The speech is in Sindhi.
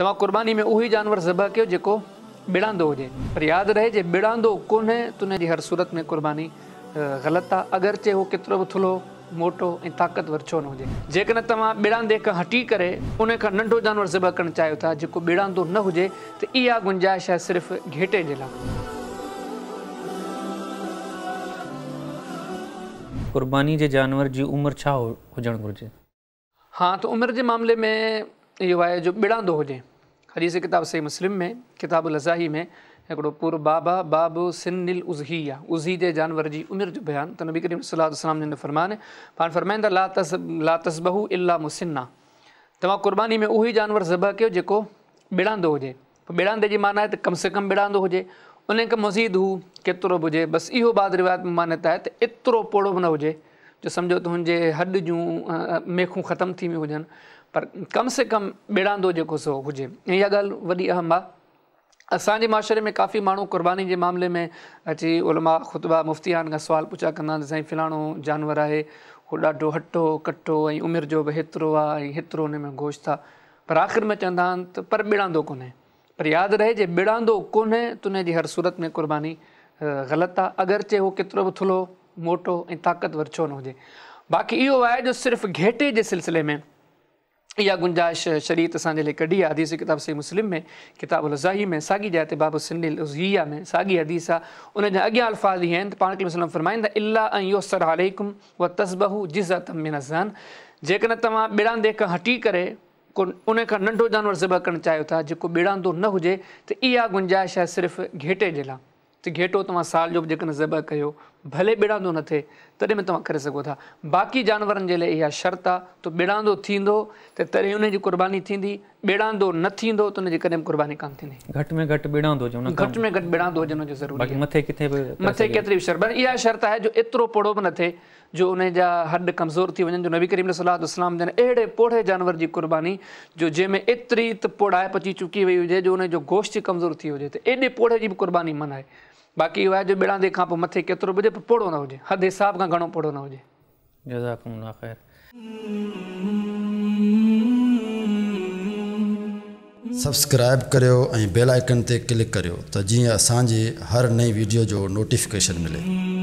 توهان قرباني ۾ اهو ئي جانور ذبح ڪيو جيڪو ٻڙاندو هجي. پر ياد رهي جي ٻڙاندو ڪونهي ته ان جي هر صورت ۾ قرباني غلط آ اگرچه هو ڪيترو به ٿلهو، موٽو ۽ طاقتور ڇو نه هجي. جيڪڏهن توهان ٻڙاندي کان هٽي ڪري ان کان ننڍو جانور ذبح ڪرڻ چاهيو ٿا جيڪو ٻڙاندو نه هجي ته اها گنجائش آهي صرف گهيٽي جي لاء. قرباني جي جانور جي عمر ڇا هجڻ گهرجي؟ ها ته عمر جي معاملي ۾ اهو آهي جو ٻڙاندو هجي. حديث ڪتاب صحيح مسلم ۾ ڪتاب الاضاحي ۾ هڪڙو پورو باب آهي باب سن الاضحيه اضحي جي جانور جي عمر جو بيان ته نبي ڪريم صلي الله عليه وسلم جن جو فرمان پاڻ فرمائن ٿا لا تذبحوا الا مسنا توهان قرباني ۾ اهو ئي جانور ذبح ڪيو جيڪو ٻڙاندو هجي پوء ٻڙاندي جي معنيٰ آهي ته ڪم سي ڪم ٻڙاندو هجي ان کان مزيد هو ڪيترو به هجي بس اهو بعض روايت ۾ ممانعت آهي ته ايترو پوڙهو به نه هجي جو سمجهو ته هن جي هڏ جون ميخون ختم ٿي ويون هجن پر ڪم سي ڪم ٻيڙاندو جيڪو سو هجي ۽ اها ڳالهه وڏي اهم آهي اسان جي معاشري ۾ ڪافي ماڻهو قرباني جي معاملي ۾ اچي علماء خطبا مفتيان کان سوال پڇا ڪندا آهن ته سائين فلاڻو جانور آهي هو ڏاڍو هٽو ڪٽو ۽ عمر جو به هيترو آهي ۽ هيترو ان ۾ گوشت آهي پر آخر ۾ چوندا آهن ته پر ٻيڙاندو ڪونهي پر ياد رهي جي ٻيڙاندو ڪونهي ته ان جي هر صورت ۾ قرباني غلط آهي اگرچه هو ڪيترو به ٿلهو موٽو ۽ طاقتور ڇو نه هجي. باقي اهو آهي جو صرف گهيٽي جي سلسلي ۾ اها گنجائش شريعت اسان جي لاء ڪڍي آهي. حديث ڪتاب صحيح مسلم ۾ ڪتاب الاضاحي ۾ ساڳي جاء تي باب سن الاضحيه ۾ ساڳي حديث آهي. ان جا اڳيان الفاظ هي آهن ته پاڻ ڪريم صلي الله عليه وسلم فرمائن ٿا الا ان يعسر عليڪم وتذبحوا جزعة من الضان جيڪڏهن توهان ٻڙاندي کان هٽي ڪري ڪو ان کان ننڍو جانور ذبح ڪرڻ چاهيو ٿا جيڪو ٻڙاندو نه هجي ته اها گنجائش آهي صرف گهيٽي جي لاء. ته گهيٽو توهان سال جو به جيڪڏهن ذبح ڪيو، ڀلي ٻڙاندو نه ٿئي، تڏهن به توهان ڪري سگهو ٿا. باقي جانورن جي لاء اها شرط آ ته ٻڙاندو ٿيندو ته تڏهن انهي جي قرباني ٿيندي، ٻڙاندو نه ٿيندو ته ان جي ڪڏهن به قرباني ڪانه ٿيندي. گهٽ ۾ گهٽ ٻڙاندو هجي ان کان. گهٽ ۾ گهٽ ٻڙاندو هجڻ جو ضروري آهي. باقي مٿي ڪٿي به ڪري مٿي ڪيتري به شرط، بس اها شرط آهي جو ايترو پوڙهو به نه ٿئي جو انهي جا هڏ ڪمزور ٿي وڃن جو نبي ڪريم عليه الصلوة والسلام جن اهڙي پوڙهي جانور جي قرباني جو جنهن ۾ ايتري ته پوڙهائپ اچي چڪي وئي هجي جو انهي جو گوشت ئي ڪمزور ٿي ويو هجي ته ايڏي پوڙهي جي به قرباني منع آهي باقي اهو آهي جو ٻڙاندي کان پوء مٿي ڪيترو به هجي پر پوڙهو نه هجي حد حساب کان گهڻو پوڙهو نه هجي. جزاڪم الله خير. سبسڪرائيب ڪريو ۽ بيل آئيڪن تي ڪلڪ ڪريو ته جيئن اسان جي هر نئين ويڊيو جو نوٽيفڪيشن ملي.